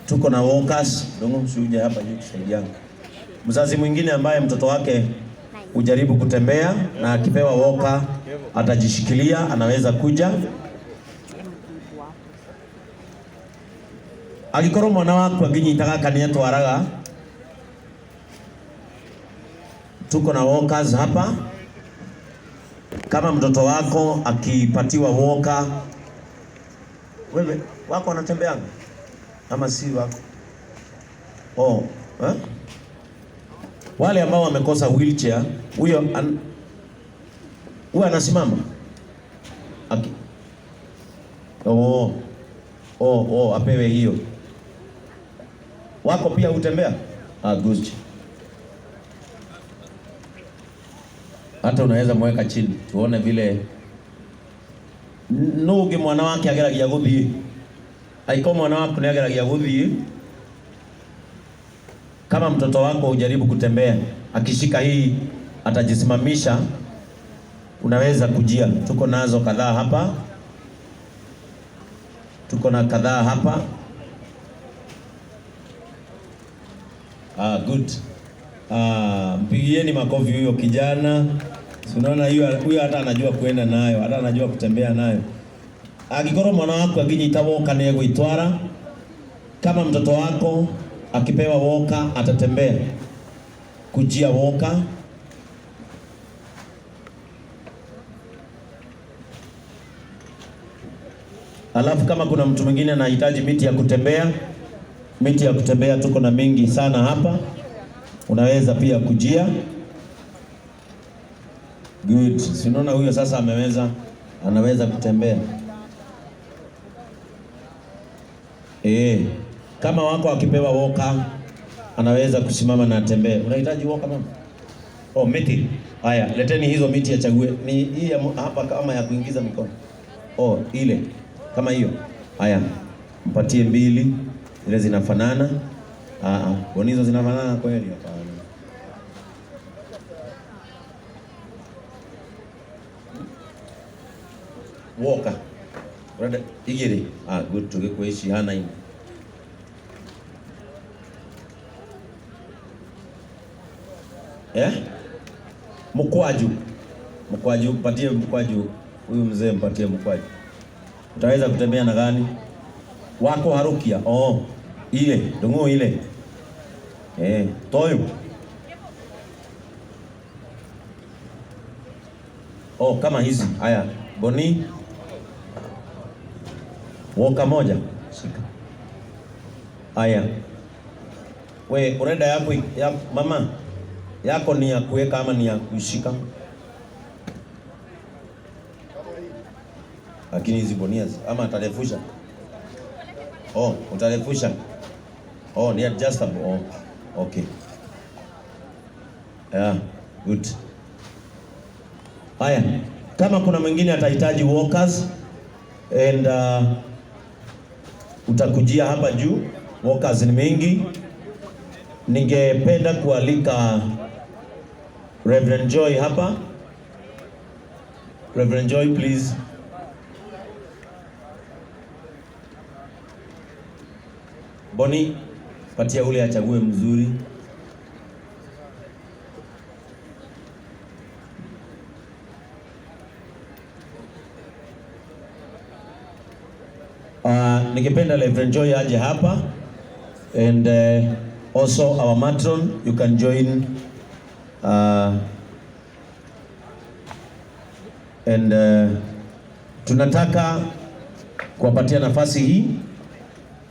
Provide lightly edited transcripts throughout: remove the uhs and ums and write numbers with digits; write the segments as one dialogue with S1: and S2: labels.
S1: Tuko na walkers. Dongo, usije hapa juu tusaidiane. Mzazi mwingine ambaye mtoto wake hujaribu kutembea na akipewa walker atajishikilia, anaweza kuja. Agikorwo mwana waku anginyita gaka nĩ atwaraga, tuko na walkers hapa. Kama mtoto wako akipatiwa walker, wewe wako anatembeanga ama si wako? Oh, eh? Wale ambao wamekosa wheelchair, huyo huyo anasimama. Aki. Oh, oh, oh, apewe hiyo. Wako pia hutembea? Ah, good. Hata unaweza mweka chini tuone vile nugi mwana wake ageragia guthii, aiko mwana waku ni ageragia guthii. Kama mtoto wako ujaribu kutembea, akishika hii atajisimamisha, unaweza kujia. Tuko nazo kadhaa hapa, tuko na kadhaa hapa. Ah, good. Ah, mpigieni makofi huyo kijana. Si unaona huyo hata anajua kuenda nayo, hata anajua kutembea nayo. Agikorwo mwana waku anginyita walker ni egwitwara. Kama mtoto wako akipewa walker atatembea. Kujia walker. Alafu kama kuna mtu mwingine anahitaji miti ya kutembea, miti ya kutembea tuko na mingi sana hapa. Unaweza pia kujia. Good. Si unaona huyo sasa ameweza, anaweza kutembea. Kama wako akipewa walker anaweza kusimama na atembee. Unahitaji walker mama? Oh, miti. Haya, leteni hizo miti achague. Ni hii ya hapa kama ya kuingiza mikono. Oh, ile kama hiyo. Haya, mpatie mbili. Zile zinafanana. Ah, ah, hizo zinafanana kweli? Hapana. Walker. Urenda igiri. Ah, good, tugikuici hana ini. Eh? Mkwaju. Mkwaju, mpatie mkwaju. Huyu mzee mpatie mkwaju. Utaweza kutembea na gani? Wako harukia. Oh, ile, dungu ile. Toyo. Oh, kama hizi. Haya, Boni. Woka moja. Shika. Haya. We, urenda yako ya, mama yako ni ya kuweka ama ni ya kushika? Lakini hizi bonia ama atarefusha? Oh, utarefusha. Oh, ni adjustable. Oh, okay. Yeah, good. Haya, kama kuna mwingine atahitaji walkers and utakujia hapa juu. Walkers ni mingi. Ningependa kualika Reverend Joy hapa. Reverend Joy, please. Boni, patia ule achague mzuri. Ningependa Reverend Joy aje hapa and also our matron, you can join and tunataka kuwapatia nafasi hii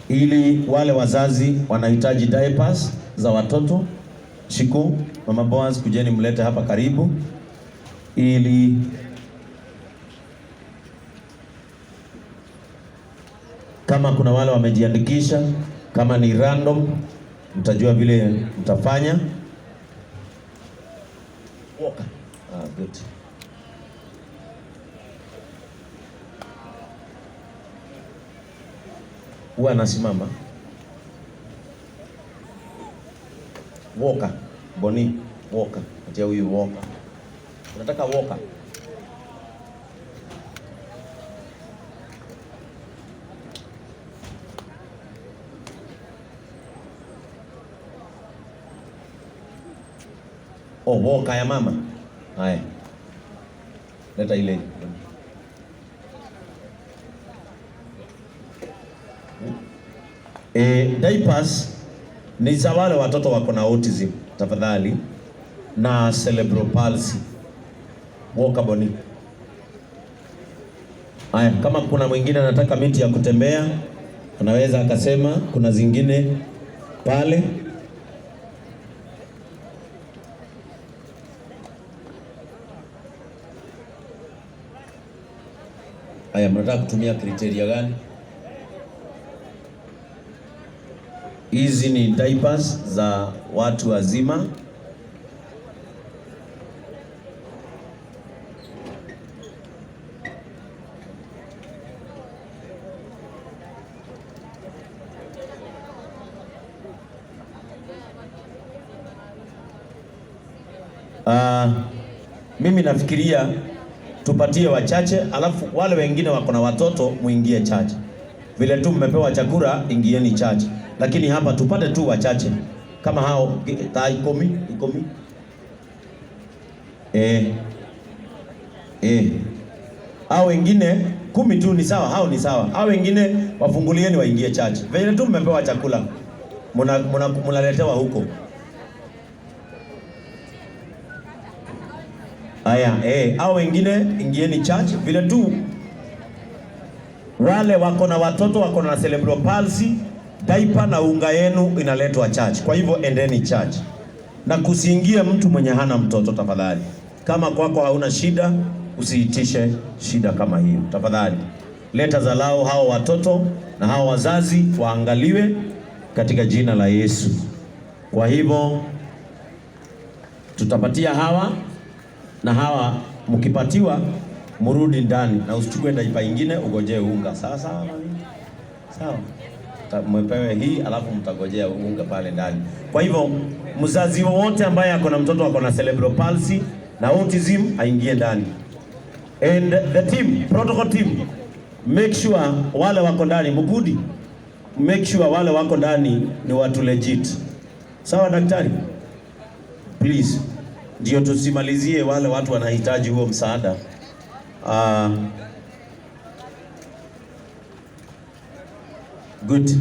S1: ili wale wazazi wanahitaji diapers za watoto. Shiku, Mama Boaz, kujeni mlete hapa karibu ili kama kuna wale wamejiandikisha, kama ni random mtajua vile mtafanya. Walker. Ah, good. Huwa anasimama. Walker. Boni, walker. Atia huyu walker. Unataka walker? Oh, walker ya mama. Haya. Leta ile. Diapers ni za wale watoto wako na autism, tafadhali, na cerebral palsy. Walker Boni. Haya, kama kuna mwingine anataka miti ya kutembea anaweza akasema, kuna zingine pale. Haya, mnataka kutumia criteria gani? Hizi ni diapers za watu wazima. Mimi nafikiria tupatie wachache, alafu wale wengine wako na watoto muingie church. Vile tu mmepewa chakula, ingieni church, lakini hapa tupate tu wachache kama hao ta ikumi ikumi hao wengine 10 tu ni sawa, hao ni sawa. Hao wengine wafungulieni waingie church. Vile tu mmepewa chakula mnaletewa huko. Aya, hao wengine ingieni church. Vile tu wale wako na watoto wako na cerebral palsy, diaper na unga yenu inaletwa church. Kwa hivyo endeni church. Na kusiingie mtu mwenye hana mtoto tafadhali. Kama kwako hauna shida, usiitishe shida kama hiyo tafadhali. Leta zalao hao watoto na hao wazazi waangaliwe katika jina la Yesu. Kwa hivyo tutapatia hawa na hawa, mkipatiwa murudi ndani na usichukue diaper ingine, ugojee unga. Sawa sawa mami? Sawa. Mpewe hii alafu mtagojea unga pale ndani. Kwa hivyo mzazi wowote ambaye ako na mtoto ako na cerebral palsy na autism aingie ndani. And the team, protocol team, make sure wale wako ndani, Mukudi, make sure wale wako ndani ni watu legit. Sawa daktari? Please. Ndio tusimalizie wale watu wanahitaji huo msaada. Good.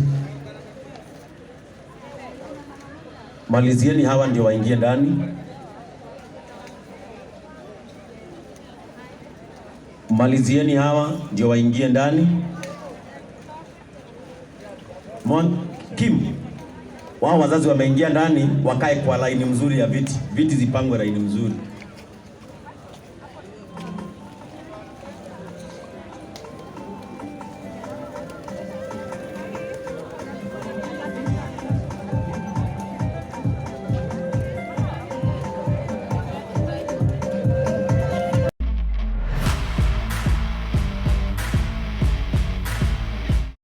S1: Malizieni hawa ndio waingie ndani. Malizieni hawa ndio waingie ndani. Kim, wao wazazi wameingia ndani, wakae kwa laini mzuri ya viti. Viti zipangwe laini mzuri.